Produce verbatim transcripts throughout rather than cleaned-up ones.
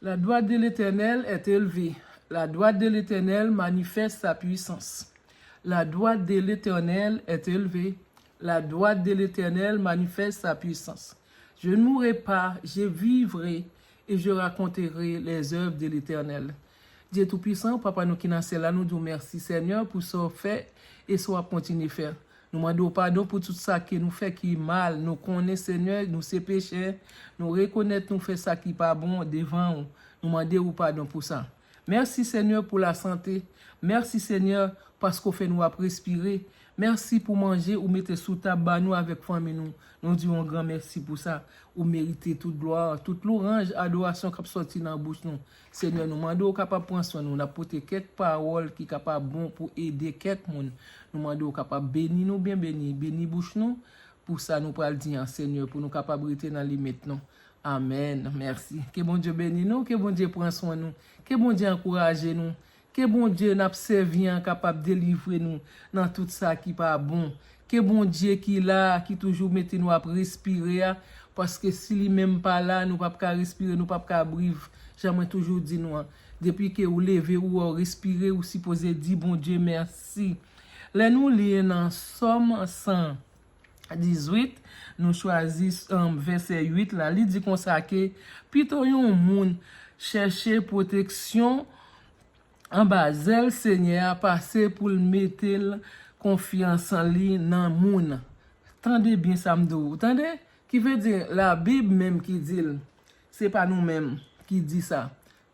La droite de l'Éternel est élevée. La droite de l'Éternel manifeste sa puissance. La droite de l'Éternel est élevée. La droite de l'Éternel manifeste sa puissance. Je ne mourrai pas, je vivrai et je raconterai les œuvres de l'Éternel. Dye Toupisan, Papa nou ki nan syèl la, nou di w mèsi, Senyè, pou sa w fè e sa w ap kontinye fè. Nou mande w padon pou tout sa ke nou fè ki mal. Nou konnen, Senyè, nou se pechè. Nou rekonèt nou fè sa ki pa bon devan w. Nou mande w padon pou sa. Mèsi, Senyè, pou lasante. Mèsi, Senyè, paske w fè nou ap respire. Mèsi pou manje ou mete sou tab ba nou avèk fanmi nou. Nou di w yon gran mèsi pou sa. Ou merite tout glwa, tout louranj, adorasyon k ap sòti nan bouch nou. Senyè, nou mande w kapab pran swen nou. N ap pote kèk pawòl ki kapab bon pou ede kèk moun. Nou mande w kapab beni nou, byen beni, beni bouch nou pou sa nou pral di an, Senyè, pou nou kapab rete nan limit nou. Amèn. Mèsi. Ke Bondye beni nou, ke Bondye pran swen nou, ke Bondye ankouraje nou, ke Bondye n ap sèvi an kapab delivre nou nan tout sa ki pa bon. Ke Bondye ki la, ki toujou mete nou ap respire a, paske si li menm pa la, nou p ap ka respire, nou p ap ka viv. Jan mwen toujou di nou an, depi ke ou leve, ou wè w respire, ou sipoze di Bondye mèsi. Lè nou li nan Sòm san dizwit, nou chwazi, um, vèsè uit la, li di konsa ke pito yon moun chèche pwoteksyon anba zèl Senyè a pase pou l mete l konfyans li nan moun. Tande byen sa m di w, tande? Ki vle di, Labib menm ki di l, se pa nou menm ki di sa.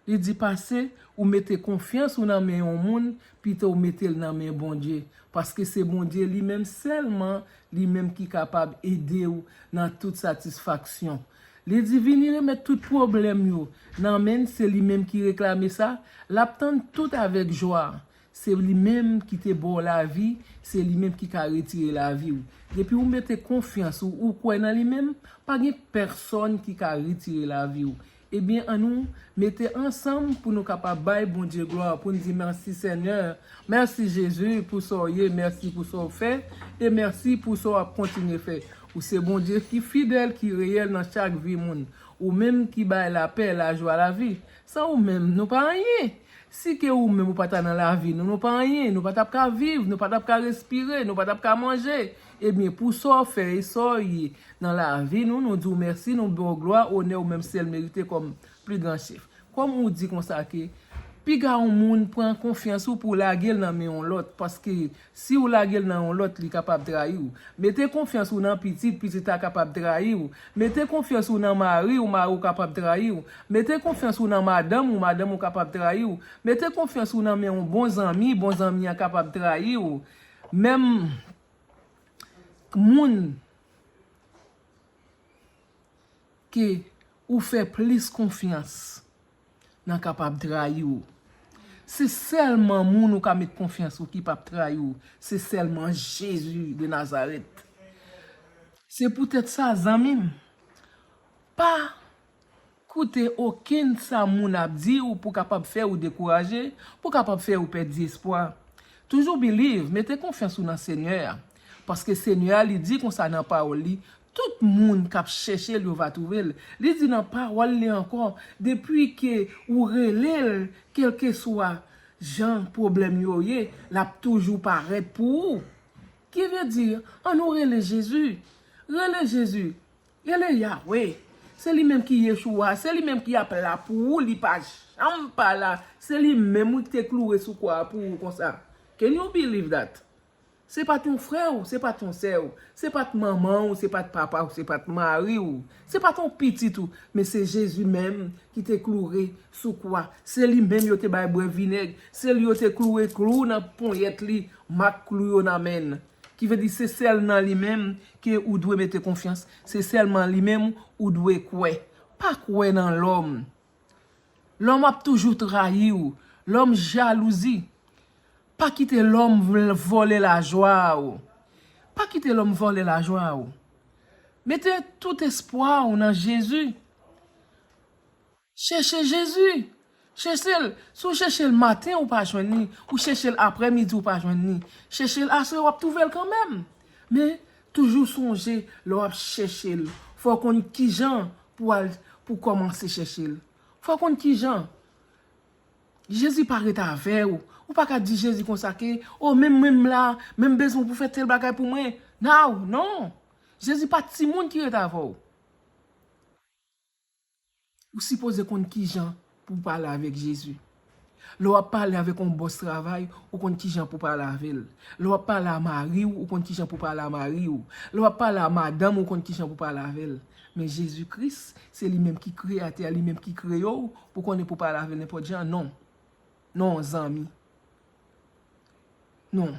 Li di pase ou mete konfyans ou nan men yon moun, pito w mete l nan men Bondye. Paske se Bondye li menm sèlman, li menm ki kapab ede w nan tout satisfaksyon. Li di vini remèt tout pwoblèm yo nan men l, se li menm ki reklame sa, l ap tann tout avèk jwa. Se li menm ki te ba w lavi, se li menm ki ka retire lavi w. Depi ou mete konfyans ou, ou kwè nan li menm, pa gen pèsonn ki ka retire lavi w. Ebyen, annou mete ansanm pou nou kapab bay Bondye glwa, pou n di mèsi Senyè, mèsi Jezi pou sa w ye, mèsi pou sa w fè, e mèsi pou sa w ap kontinye fè. Ou se Bondye ki fidèl, ki reyèl nan chak vi moun. Ou menm ki bay lapè, lajwa, lavi. San ou menm, nou pa anyen. Si ke ou menm ou pa ta nan lavi nou, nou pa anyen, nou pa t ap ka viv, nou pa t ap ka respire, nou pa t ap ka manje. Ebyen, pou sa w fè e sa w ye nan lavi nou, nou di w mèsi, nou ba w glwa, onè ou menm sèl merite kòm pli gran chèf. Kòm ou di konsa ke piga yon moun pran konfyans ou pou w lage l nan men yon lòt, paske si w lage l nan yon lòt, li kapab trayi w. Mete konfyans ou nan pitit, pitit la kapab trayi w. Mete konfyans ou nan mari w, mari w kapab trayi w. Mete konfyans ou nan madanm ou, madanm ou kapab trayi w. Mete konfyans ou nan men yon bon zanmi, bon zanmi an kapab trayi w. Menm moun ke ou fè plis konfyans nan kapab trayi w. Se sèlman moun ou ka met konfyans ou ki p ap trayi w. Se sèlman Jezi de Nazarèt. Se poutèt sa, zanmi m, pa koute okenn sa moun ap di w pou kapab fè w dekouraje, pou kapab fè w pèdi espwa. Toujou believe, mete konfyans ou nan Senyè a. Paske Senyè a, li di konsa nan pawòl li, tout moun k ap chèche l, yo va twouve l. Li di nan pawòl li ankò, depi ke ou rele l, kèlkeswa jan pwoblèm yo ye, l ap toujou parèt pou ou. Ki vle di, annou rele Jezi. Rele Jezi. Rele Yahweh. Se li menm ki Yeshua, se li menm ki ap la pou ou, li pa janm pa la. Se li menm wi ki te kloure sou kwa a pou ou konsa. Can you believe that? Se pa t yon frè w, se pa t yon sè w, se pa t manman w, se pa t papa w, se pa t mari w, se pa t yon pitit ou, men se Jezi menm ki te kloure sou kwa. Se li menm yo te bay bwè vinèg, se li yo te kloure klou nan ponyèt li, mak klou yo nan men l. Ki vle di se sèl nan li menm ke ou dwe mete konfyans, se sèlman li menm ou dwe kwè. Pa kwè nan lòm. Lòm ap toujou trayi w. Lòm jalouzi. Pa kite lòm vl-, vòlè lajwa a w. Pa kite lòm vòlè lajwa a w. Mete tout espwa w nan Jezi. Chèche Jezi. Chèche l. Si w chèche l maten, ou pa jwenn li. Ou chèche l aprèmidi, ou pa jwenn li. Chèche l aswè, w ap twouve l kanmenm. Men, toujou sonje, lè w ap chèche l, fò w konn kijan pou w al, pou w kòmanse chèche l. Fò w konn kijan. Jezi pa ret avè w. Ou pa ka di Jezi konsa ke, o, menm mwen m la, menm bezwen pou fè tèl bagay pou mwen. Now, non. Jezi pa timoun ki ret avè w. Ou sipoze konn kijan pou w pale avèk Jezi. Lè w ap pale avèk yon bòs travay, ou konn kijan pou w pale avè l. Lè w ap pale a mari w, ou konn kijan pou w pale a mari w. Lè w ap pale a madanm, ou konn kijan pou w pale avè l. Men Jezi Kris, se li menm ki kreyatè a, li menm ki kreye w, pou konnen pou w pale avè l nenpòt jan. Non. Non, zanmi. Non.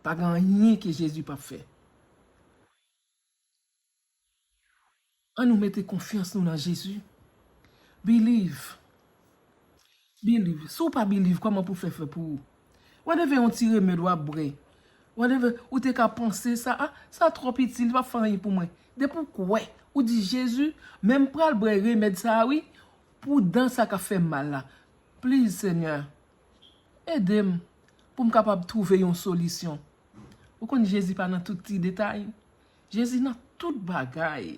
Pa gen anyen ke Jezi p ap fè. An nou mete konfyans nou nan Jezi. Believe. Believe. Si w pa believe, kòman pou fè fè pou ou? Whatever yon ti remèd w ap bwè. Whatever, ou te ka panse sa, a, sa twò piti, li p ap fè anyen pou mwen. Depi w kwè, ou di, Jezi, men m pral bwè remèd sa a, wi, pou dan sa k ap fè m mal la. Please, Senyè, ede m pou m kapab twouve yon solisyon. Ou konn Jezi pa nan tout ti detay. Jezi nan tout bagay.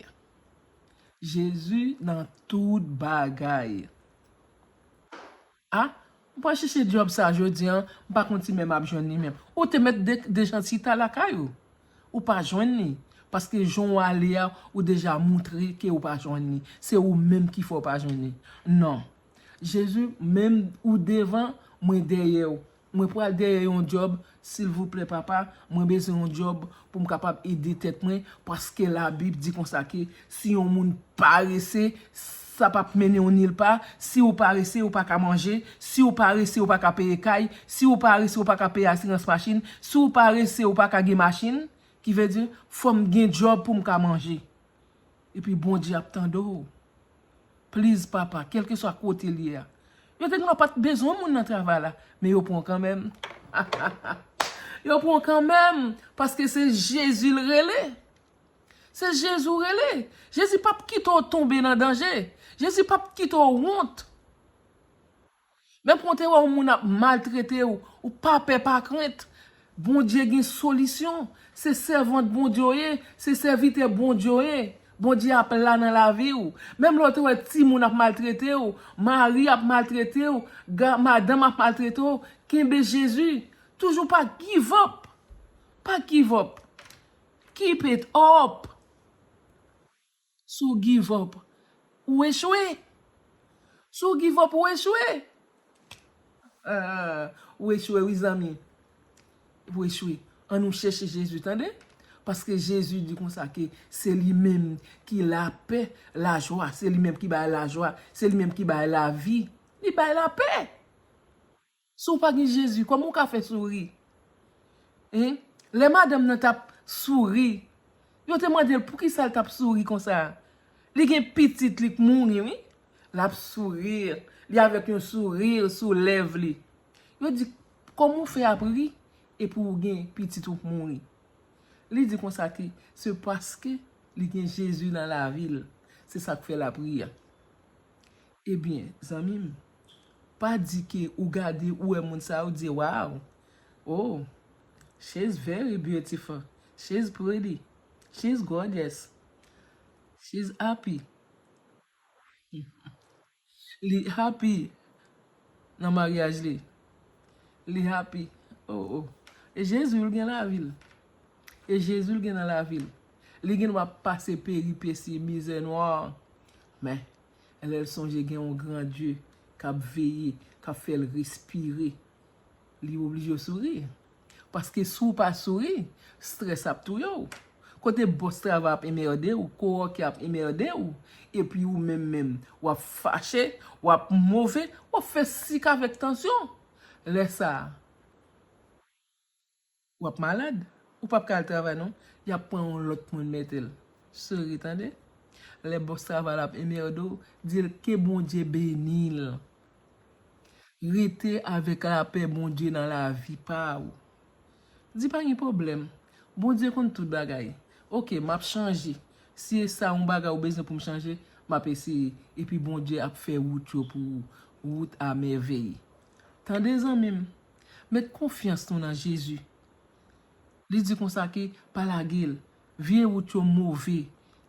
Jezi nan tout bagay. A, m pral chèche djòb sa jodi an, m pa konn si menm m ap jwenn li menm. Ou te mèt de, deja chita lakay ou. Ou pa jwenn li. Paske jan w ale a, ou deja moutre ke ou pa jwenn li. Se ou menm ki fè w pa jwenn li. Non. Jezi, menm ou devan, mwen dèyè w. Mwen pral dèyè yon djòb, silvouplè, papa, mwen bezwen yon djòb pou m kapab ede tèt mwen, paske Labib di konsa ke si yon moun parese, sa p ap mennen w nil pa. Si w parese, ou pa ka manje. Si w parese, ou pa ka peye kay. Si w parese, ou pa ka peye asirans machin. Si w parese, ou pa ka gen machin. Ki vle di, fò m gen djòb pou m ka manje. Epi Bondye ap tande w. Please, papa, kèlkeswa kote l ye a. Yo te gen dwa pa t bezwen moun nan travay la, men yo pran w kanmenm. Yo pran w kanmenm, paske se Jezi l rele. Se Jezi w rele. Jezi p ap kite w tonbe nan danje. Jezi p ap kite w wont. Menm kon te wè yon moun ap maltrete w, ou pa pè, pa krent. Bondye gen solisyon. Se sèvant Bondye w ye, se sèvitè Bondye w ye. Bondye ap la nan lavi w. Menm lè w te wè timoun ap maltrete w, mari ap maltrete w, ga-, madanm ap maltrete w, kenbe Jezi. Toujou pa give up. Pa give up. Keep it up. Si w give up, ou echwe. Si w give up, ou echwe. Ah, ou echwe, wi, zanmi. Ou echwe. An nou chèche Jezi, tande? Paske Jezi di konsa ke se li menm ki lapè, lajwa. Se li menm ki bay lajwa. Se li menm ki bay lavi. Li bay lapè. Si w pa gen Jezi, kòman w ka fè souri? Hein? Lè madanm nan t ap souri, yo te mande l poukisa l t ap souri konsa. Li gen pitit li k mouri, wi. L ap souri. Li avèk yon souri sou lèv li. Yo di, kòman w fè ap ri epi w gen pitit ou k mouri? Li di konsa ke se paske li gen Jezi nan lavi l. Se sa k fè l ap ri a. Ebyen, zanmi m, pa di ke ou gade, ou wè moun sa, ou di, wow, oh, she's very beautiful, she's pretty, she's gorgeous, she's happy. Li happy nan maryaj li. Li happy. Oh, oh. E Jezi l gen lavi l. E Jezi l gen nan lavi l. Li gen dwa pase peripesi, mizè nwa. Men, lè l sonje gen yon gran Dye k ap veye, k ap fè l respire, li oblije souri. Paske si w pa souri, strès ap touye w. Kote bòs travay ap enmède w, kowòkè ap enmède w, epi ou menm menm, w ap fache, w ap move, w ap fè sik avèk tansyon. Lè sa a, w ap malad, ou p ap ka al travay non, y ap pran yon lòt moun mete l. Sere, tande? Lè bòs travay la ap enmède w, di l ke Bondye beni l. Rete avèk lapè Bondye nan lavi pa w. Di pa gen pwoblèm. Bondye konn tout bagay. Oke, m ap chanje. Si e sa yon bagay ou bezwen pou m chanje, m ap eseye. Epi Bondye ap fè wout yo pou ou. Wout a mèvèy. Tande zanmi m. Met konfyans nou nan Jezi. Li di konsa ke pa lage l. Vye wout yo move.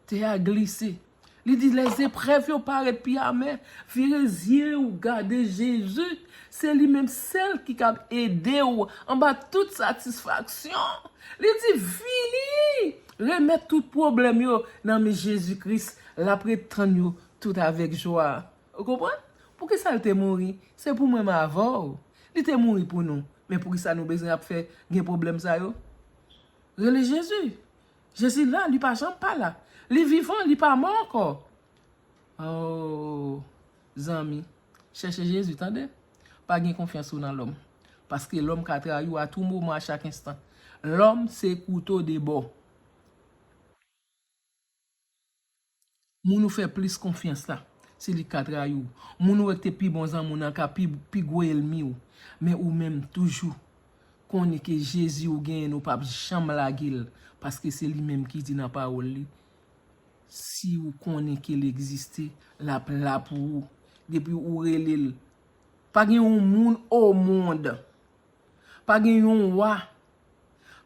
Tè a glise. Li di, lèzeprèv yo parèt pi amè. Vire zye w, gade Jezi. Se li menm sèl ki kab ede w anba tout satisfaksyon. Li di, vini, remèt tout pwoblèm yo nan men Jezi Kris. L ap ret tann yo tout avèk jwa. Ou konprann? Poukisa l te mouri? Se pou mwen m avè w. Li te mouri pou nou. Men poukisa nou bezwen ap fè gen pwoblèm sa yo? Rele Jezi. Jezi la, li pa janm pa la. Li vivan, li pa mò ankò. Oh, zanmi, chèche Jezi, tande. Pa gen konfyans ou nan lòm. Paske lòm ka trayi w a tou moman, a chak enstan. Lòm se kouto de bò. Moun ou fè plis konfyans la, se li k ka trayi w. Moun ou wè ki te pi bon zanmi w nan ka pi, pi gwo ènmi w. Men ou menm toujou konnen ke Jezi ou genyen ou p ap janm lage l, paske se li menm ki di nan pawòl li, si ou konnen ke l egziste, l ap la pou ou. Depi ou rele l, pa gen yon moun o mond, pa gen yon wa,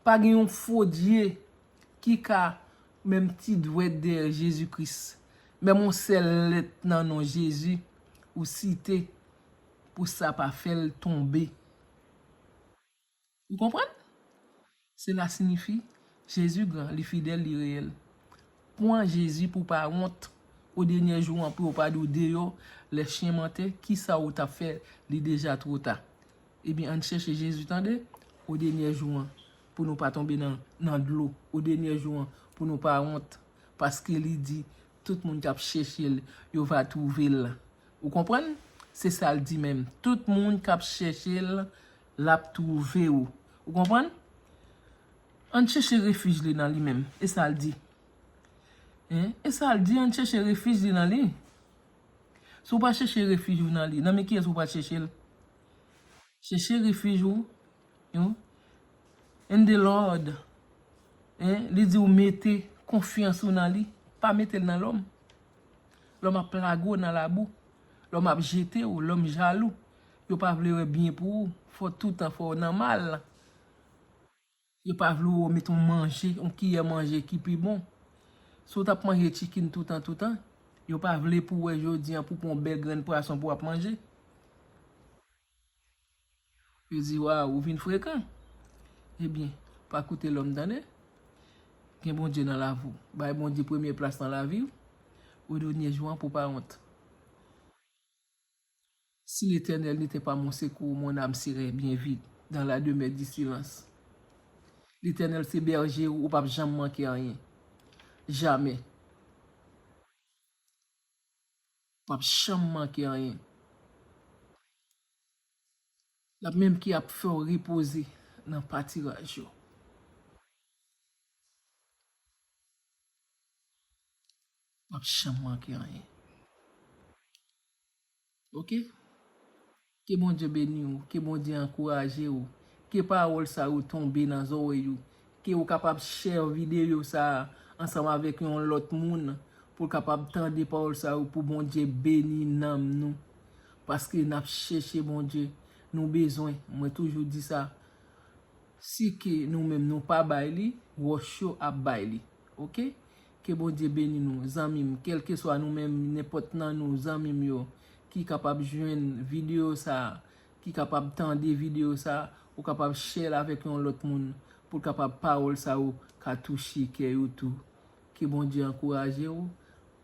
pa gen yon fo dye ki ka menm ti dwèt dèyè Jezi Kris. Menm yon sèl lèt nan non Jezi ou site pou sa pa fè l tonbe. Ou konprann? Sela siyifi Jezi gran, li fidèl, li reyèl. Pran Jezi pou pa wont. O dènye jou an, pou yo pa di w deyò, lè chen mantè, kisa ou t ap fè? Li deja twò ta. Ebyen, ann chèche Jezi, tande, o dènye jou an, pou nou pa tonbe nan, nan dlo. O dènye jou an, pou nou pa wont. Paske li di, tout moun k ap chèche l, yo va twouve l. Ou konprann? Se sa l di menm. Tout moun k ap chèche l, l ap twouve w. Ou konprann? Ann chèche refij li nan li menm. E sa l di. Hein? E sa l di, ann chèche refij li nan li. Si w pa chèche refij ou nan li, nan men kiyès ou pral chèche l? Chèche refij ou, you know, in the Lord. Hein? Li di w mete konfyans ou nan li. Pa mete l nan lòm. Lòm ap plage w nan labou. Lòm ap jete w. Lòm jalou. Yo pa vle wè byen pou ou. Fò toutan, fò w nan mal. Yo pa vle w met yon manje, yon kiyè manje ki pi bon. Si w t ap manje chicken toutan, toutan, yo pa vle pou w wè jodi an pou pran yon bèl grenn pwason pou w ap manje. Yo di, waw, ou vin frekan. Ebyen, pa koute lòm, tande. Gen Bondye nan lavi w. Bay Bondye premye plas nan lavi w. O dènye jou an pou w pa wont. Si Letènèl n'était pas mon secours, mon âme serait bien vide dans la demeure du silence. Letènèl se bèje ou, ou p ap janm manke anyen. Jamè. Ou p ap janm manke anyen. L ap menm ki ap fè w repoze nan patiraj yo. W ap janm manke anyen. Oke? Ke Bondye beni w, ke Bondye ankouraje w, ke pawòl sa yo tonbe nan zòrèy ou, ke ou kapab share videyo sa a ansanm avèk yon lòt moun pou l kapab tande pawòl sa yo, pou Bondye beni nanm nou. Paske n ap chèche Bondye, nou bezwen, mwen toujou di sa, si ke nou menm nou pa bay li, wòch yo ap bay li. Oke? Ke Bondye beni nou, zanmi m, kèlkeswa nou menm, nenpòt nan nou, zanmi m yo, ki kapab jwenn videyo sa a, ki kapab tande videyo sa a, ou kapab share l avèk yon lòt moun, pou l kapab pawòl sa yo ka touche kè yo tou. Ke Bondye ankouraje w.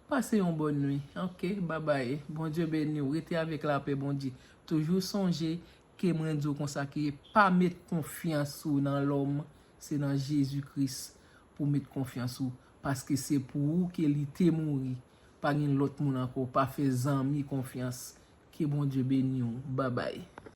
Pase yon bòn nwi. Oke, babay. Bondye beni w. Rete avèk lapè Bondye. Toujou sonje ke mwen di w konsa ke pa met konfyans ou nan lòm, se nan Jezi Kris pou w met konfyans ou, paske se pou ou ke li te mouri. Pa gen lòt moun ankò, pa fè zanmi konfyans. Ke Bondye beni w. Babay.